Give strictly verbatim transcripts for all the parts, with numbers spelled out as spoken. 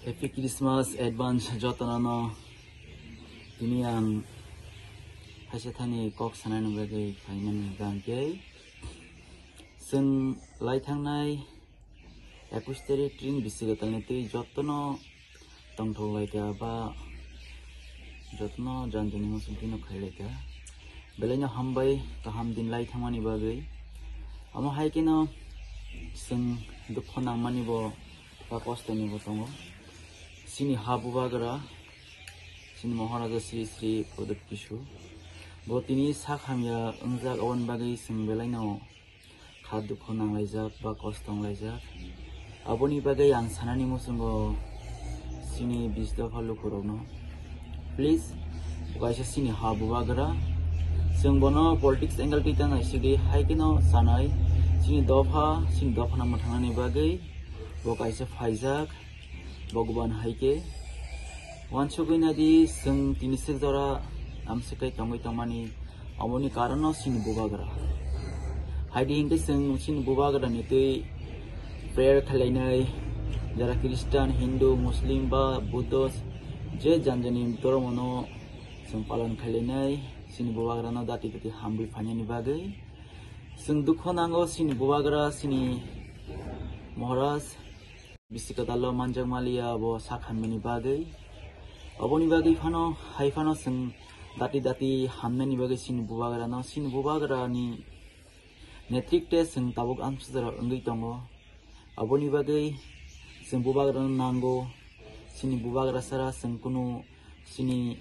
Happy Christmas advance jotono no. Tini ang haisa thani kok sanani bagwi phaimani hwnkha hwnkhe chwng lai thangnai ekus tarik tring bisi kwtalni twi jotono tongthok laikha ba jotono janjani muchung tino khai laikha. Belaino hambai kaham din lai thangmani bagwi. Amo hai kheno chwng dukho nangmani bo ba kosto ni bo tongo. Chini ha bubagra, chini Maharaja Sri Sri Pradyot Kisu. Bo tini sak hamya wngjak, aboni bagwi chwng belaino kha dukho nanglaijak ba kosto wnglaijak. Aboni bagwi ang sanani muchungo chini bis dopha lukurokno, please, kaisa chini ha bubagra, chwng bono politics angle twi tang naisidi, hai kheno sanai, chini dopha, chini dophano mwthangnani bagwi bo kaisa phaijak, Bhagwan hai khe. Wansugwi naidi, chwng tini swk jora amswk khe tongwi tongmani, aboni karon no chini bubagra. Haidi hinkhe chwng chini bubagra ni twi prayer khlainai, jara Christian, Hindu, Muslim ba Buddhist, je janjani dhormo no chwng palon khlainai, chini bubagra no dati dati hambai phainani bagwi. Chwng dukho nango chini bubagra, chini Maharaj. Bisi kwtal o manjak maliya bo sak hamyani bagwi. Oboni bagwi phano, hai phano chwng dati dati hamnani bagwi chini bubagra no, chini bubagra ni netrikte chwng tabuk amsajora wngwi tongo. Aboni bagwi chwng bubagra no nango. Chini bubagra sara chwng kunu chini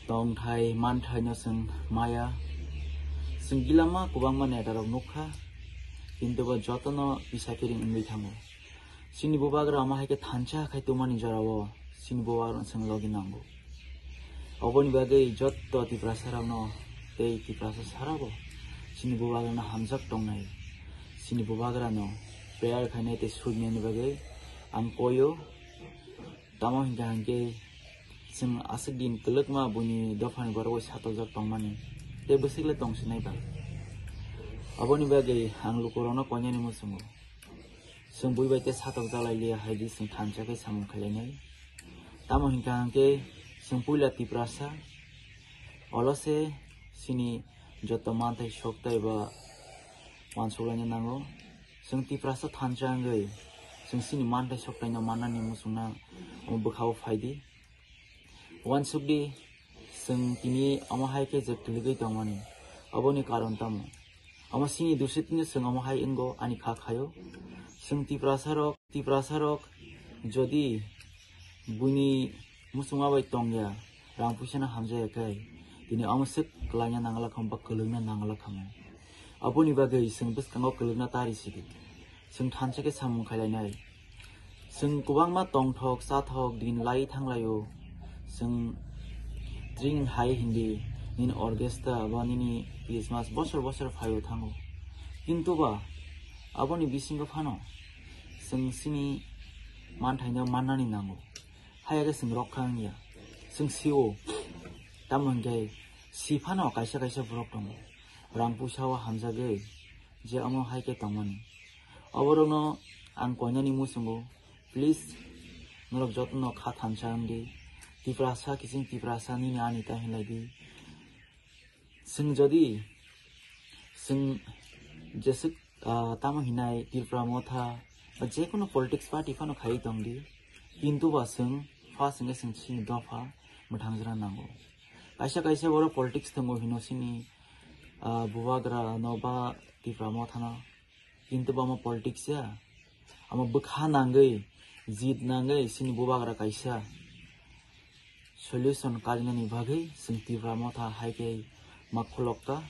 tongthai manthaino chwng maya. Chwng gilama kwbangma netarok nukha, kintu bo jotono bisa kiring wngwi thango. Chini bubagra omo hai khe thansa khai tongmani jorao chini bubagrano chwng logi nango. Oboni bagwi jotto Tiprasarokno tei Tiprasa sarabo chini bubagrano hamjak tongnai. Chini bubagrano prayer khainai tei suinani bagwi ang koio. Tamo hinkha hinkhe chwng aswk din kwlwkma buini dophani borok bai satokjak tongmani tei bwswk le tong sinai ba. Aboni bagwi ang lukurokno koinani muchungo. Chwng bui bai tei satokjak lai liya hai di chwng thansa khe samung khlainai. Tamo hinkha hinkhe chwng puila Tiprasa, olo se chini joto manthai soktai ba uansuk laina nango. Chwng Tiprasa thansa wngwi chwng chini manthai soktaino mannani muchungna omo bwkhao phai di. Uansuk di, chwng tini omo hai khe je kwlwgwi tongmani, aboni karon tamo? Omo chini dusitino chwng omo hai wngo, ani kha khaio. Chwng Tiprasarok, Tiprasarok jodi buini muchungma bai tongya, rang puisano hamjaya khe, tini omo swk kwlaina nangla khamu ba kwlwngna nangla khamu. Aboni bagwi chwng bwskango kwlwngna tari sidi. Chwng thansa khe samung khainai. Chwng kwbangma tongthok, chathok, din lai thanglaio. Chwng tring hai hindi, nini orchestra ba nini Christmas bosor bosor phaio thango. Kintu ba, aboni bisingo phano chwng chini manthaino mannani nango. Haiya khe chwng rok kha wngya. Chwng sio. Tamo hinkhe si phano kaisa kaisa borok tongo. Rang puisa o hamjagwi je omo hai khe tongmani. Oborokno ang koinani muchungo, please, norok jotono kha thansa wng di. Tiprasa kiching Tiprasa nini ani ta hinlai di. Chwng jodi chwng jeswk, ah, tamo hinai Tipra Motha ba jekono politics party phano khai tong di, kintu ba chwng first wngkhe chwng chini dopha mwthang jora nango. Kaisa kaisa borok politics tongo hino chini, ah, bubagra no ba Tipra Motha no. Kintu bo omo politics ya, omo bwkha nangwi, jit nangwi chini bubagra kaisa solution karnani bagwi chwng Tipra Motha hai khe ma khulokka.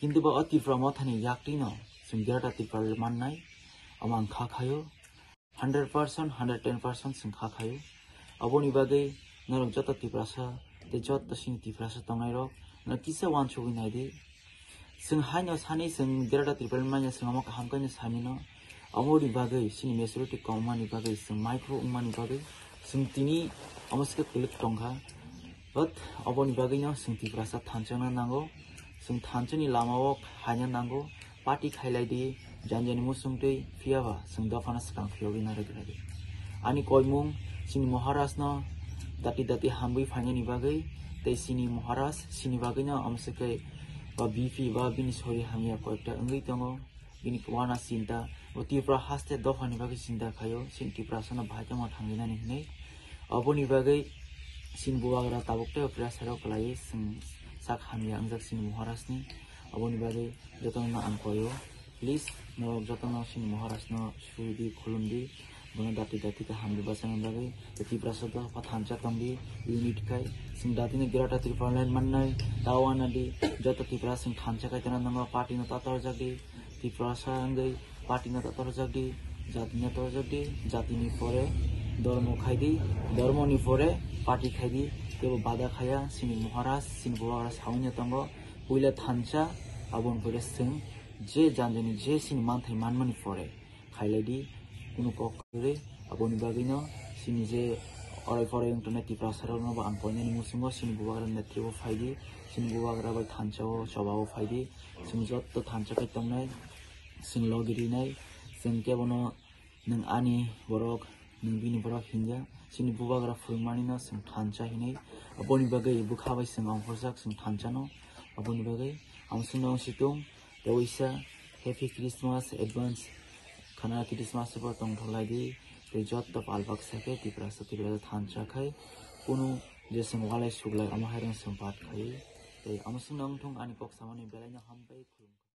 Kintu bo o Tipra Mothani yaktwino chwng Greater Tripura mannai, omo ang kha khaio. Hundred percent, hundred ten percent chwng kha khaio. Aboni bagwi norok joto Tiprasa tei joto chini Tiprasa tongnairok no kisa uansugwi naidi. Chwng haino sani chwng Greater Tripura manya chwng omo kaham khe samino. Aboni bagwi chini majority kom wngmani bagwi chwng maikhro wngmani bagwi chwng tini omo se kwlwk tongkha. But aboni bagwino chwng Tiprasa thansa wngna nango. Chwng thansani lamao haina nango. Party khailai di, janjani muchungtwi phiyaba chwng dophano swkang phiyogwi narwk rwdi. Ani koimung chini Maharaj no dati dati hamwi phainani bagwi, tei chini Maharaj chini bagwi no amswkhe ba B P ba bini sori hamya koikta wngwi tongo. Bini wana chinta, o Tripura haste dophani bagwi chinta khaio, chini Tiprasa no bahai tongma thangwi nani hinwi. Oboni bagwi chini bubagra tabuk tei o pressure o kwlaiwi chwng sak hamya wngjak chini Maharaj ni. Oboni bagwi jotono no ang koio, please, norok jotono chini Maharaj no suri di, khulum di. Bono dati dati khe hamri bachani bagwi tei Tiprasa dopha thansa tongdi, unit khai. Chwng datino Greater Tipraland mannai, ta wana di, joto Tiprasa chwng thansa khai tongna nango, party no ta torjak di, Tiprasa wngwi party no ta torjak di, jati no torjak di, jatini pore dormo khai di, dormoni pore party khai di, kebo bada khaya, chini Maharaj, chini bubagra sawino tongo, puila thansa, aboni pore chwng je janjani je chini manthai manmani pore. Khailai di, kunu kok kwrwi. Aboni bagwino chini je orai porai wng tongnai Tiprasa rokno bo ang koinani muchungo chini bubagra netribo phai di, chini bubagra bai thansa o choba o phai di, chwng joto thansa khai tongnai, chwng logi rinai, chwng kebono nwng ani borok, nwng bini borok hinya, chini bubagra phwrwngmani no chwng thansa hinwi, aboni bagwi bwkha bai chwng ongkhorjak chwng thansa no, aboni bagwi ang chwngno wng situng. Tei waisa Happy Christmas advance khana Christmas bo tongthoklai di, tei joto pal baksa khe Tiprasa Tiprasa thansa khai kunu jesem walai suklai omo hai rang sumpat khai. Tei omo sung nang thung ani kok samani belai no hambai khulum.